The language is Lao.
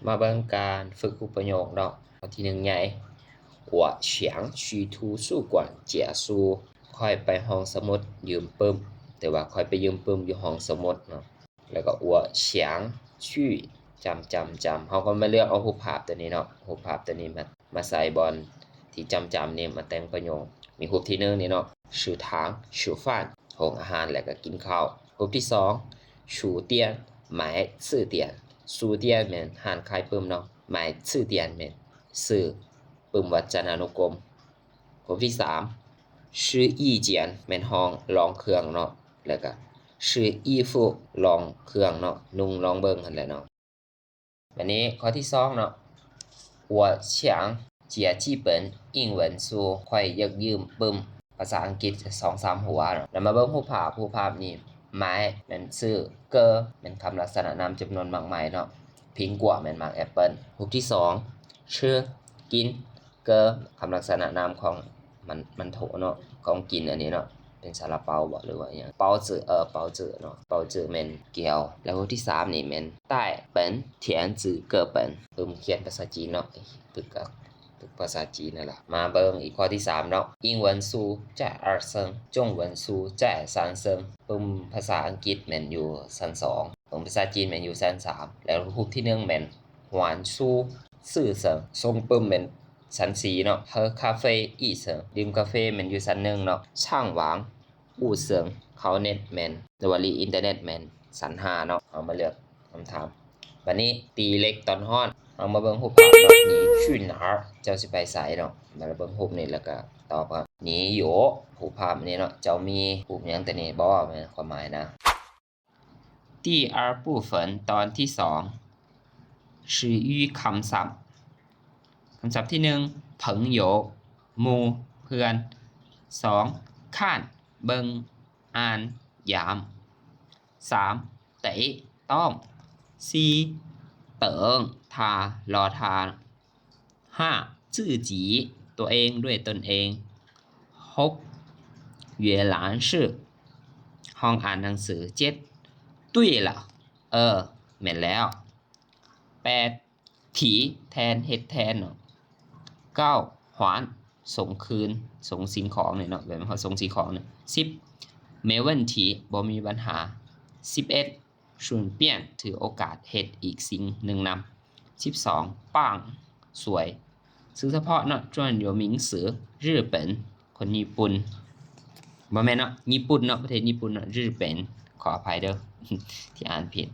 ມາເບິ່ງການຝຶກຮູບປະໂຫຍກເນາະ. ຂໍ້ທີໜຶ່ງໃຫຍ່ 我想去图书馆借书 ຂ້ອຍໄປຫ້ອງສະໝຸດຢືມປຶ້ມ ແຕ່ວ່າຂ້ອຍໄປຢືມປຶ້ມຢູ່ຫ້ອງສະໝຸດເນາະ. ແລ້ວກໍ我想去 ຈຳ ຈຳ ຈຳ ເຮົາກໍມາເລືອກເອົາຮູບພາບຕົວນີ້ເນາະ ຮູບພາບຕົວນີ້ມາ ມາໃສ່ບ່ອນທີ່ຈຳ ຈຳ ນີ້ ມາແຕ່ງປະໂຫຍກ. ມີຮູບທີໜຶ່ງນີ້ເນາະ 食堂 吃饭 ໂຮງອາຫານ ແລ້ວກໍກິນເຂົ້າ. ຮູບທີສອງ 书店 买字典 书店 ແມ່ນຮ້ານຂາຍປຶ້ມເນາະ 买字典 ແມ່ນຊື້ປຶ້ມວັດຈະນານຸກົມ. ຮູບທີສາມ 试衣间 ແມ່ນຫ້ອງລອງເຄື່ອງເນາະ ແລ້ວກໍ试衣服 ລອງເຄື່ອງເນາະ ນຸ່ງລອງເບິ່ງຫັ້ນແຫຼະເນາະ. ບັດນີ້ຂໍ້ທີສອງເນາະ 我想借几本英文书 ຂ້ອຍຢາກຢືມປຶ້ມພາສາອັງກິດສອງສາມຫົວເນາະ. ແລ້ວມາເບິ່ງຮູບພາບ ຮູບພາບນີ້ 买 ແມ່ນຊື້ 个 ແມ່ນຄຳລັກສະນະນາມຈຳນວນໝາກໄມ້ເນາະ 苹果 ແມ່ນໝາກແອັບເປິ້ນ. ຮູບທີສອງ 吃 ກິນ 个 ຄຳລັກສະນະນາມຂອງມັນ ມັນໂທເນາະ ຂອງກິນອັນນີ້ເນາະ ເປັນຊາລາເປົາບໍ ຫຼືວ່າຫຍັງ 包子 ເອີ 包子ເນາະ 包子 ແມ່ນແກ້ວ. ແລ້ວຮູບທີສາມນີ້ແມ່ນ 带本田字课本 ປຶ້ມຂຽນພາສາຈີນເນາະ ປຶ້ມກະ ປຶ້ມພາສາຈີນນັ້ນລະ. ມາເບິ່ງອີກຂໍ້ທີສາມເນາະ 英文书在二层 中文书在三层 ປຶ້ມພາສາອັງກິດແມ່ນຢູ່ຊັ້ນສອງ ປຶ້ມພາສາຈີນແມ່ນຢູ່ຊັ້ນສາມ. ແລ້ວຮູບທີໜຶ່ງແມ່ນ 还书四层 ຊົງປຶ້ມແມ່ນ ຊັ້ນສີ່ເນາະ 喝咖啡一层 ດື່ມກາເຟແມ່ນຢູ່ຊັ້ນໜຶ່ງເນາະ 上网五层 ເຂົ້າເນັດແມ່ນ ຫຼືວ່າຫຼິ້ນອິນເຕີເນັດແມ່ນຊັ້ນຫ້າເນາະ. ເຮົາມາເລືອກຄຳຖາມ ບັດນີ້ຕີເຫຼັກຕອນຮ້ອນ ເຮົາມາເບິ່ງຮູບພາບເນາະ 你去哪儿 ເຈົ້າຊິໄປໃສເນາະ. ມາເບິ່ງຮູບນີ້ແລ້ວກໍຕອບວ່າ 你有 ຮູບພາບນີ້ເນາະ ເຈົ້າມີ ຮູບຫຍັງແຕ່ນີ້ບໍ່ ແມ່ນຄວາມໝາຍນະ. 第二部分 ຕອນທີສອງ 词语 ຄຳສັບ. ຄຳສັບທີໜຶ່ງ 朋友 ໝູ່ ເພື່ອນ. ສອງ 看 ເບິ່ງ ອ່ານ ຢາມ. ສາມ 等 ຕ້ອງ. ສີ່ 等 ຖ້າ ລໍຖ້າ. ຫ້າ 自己 ຕົວເອງ ດ້ວຍຕົນເອງ. ຫົກ 阅览室 ຫ້ອງອ່ານໜັງສື. ເຈັດ 对了 ເອີ ແມ່ນແລ້ວ. ແປດ 提 ແທນ ເຮັດແທນເນາະ. ເກົ້າ 还 ສົ່ງຄືນ ສົ່ງສິ່ງຂອງນີ້ເນາະ ແບບເຮົາສົ່ງສິ່ງຂອງນີ້. ສິບ 没问题 ບໍ່ມີບັນຫາ. ສິບເອັດ 顺便 ຖືໂອກາດເຮັດອີກສິ່ງໜຶ່ງນຳ. ສິບສອງ 帮 ຊ່ວຍ. ຊື່ສະເພາະເນາະ 专有名词 日本 ຄົນຍີ່ປຸ່ນ ບໍ່ແມ່ນເນາະ ຍີ່ປຸ່ນເນາະ ປະເທດຍີ່ປຸ່ນເນາະ 日本 ຂໍອະໄພເດີທີ່ອ່ານຜິດ.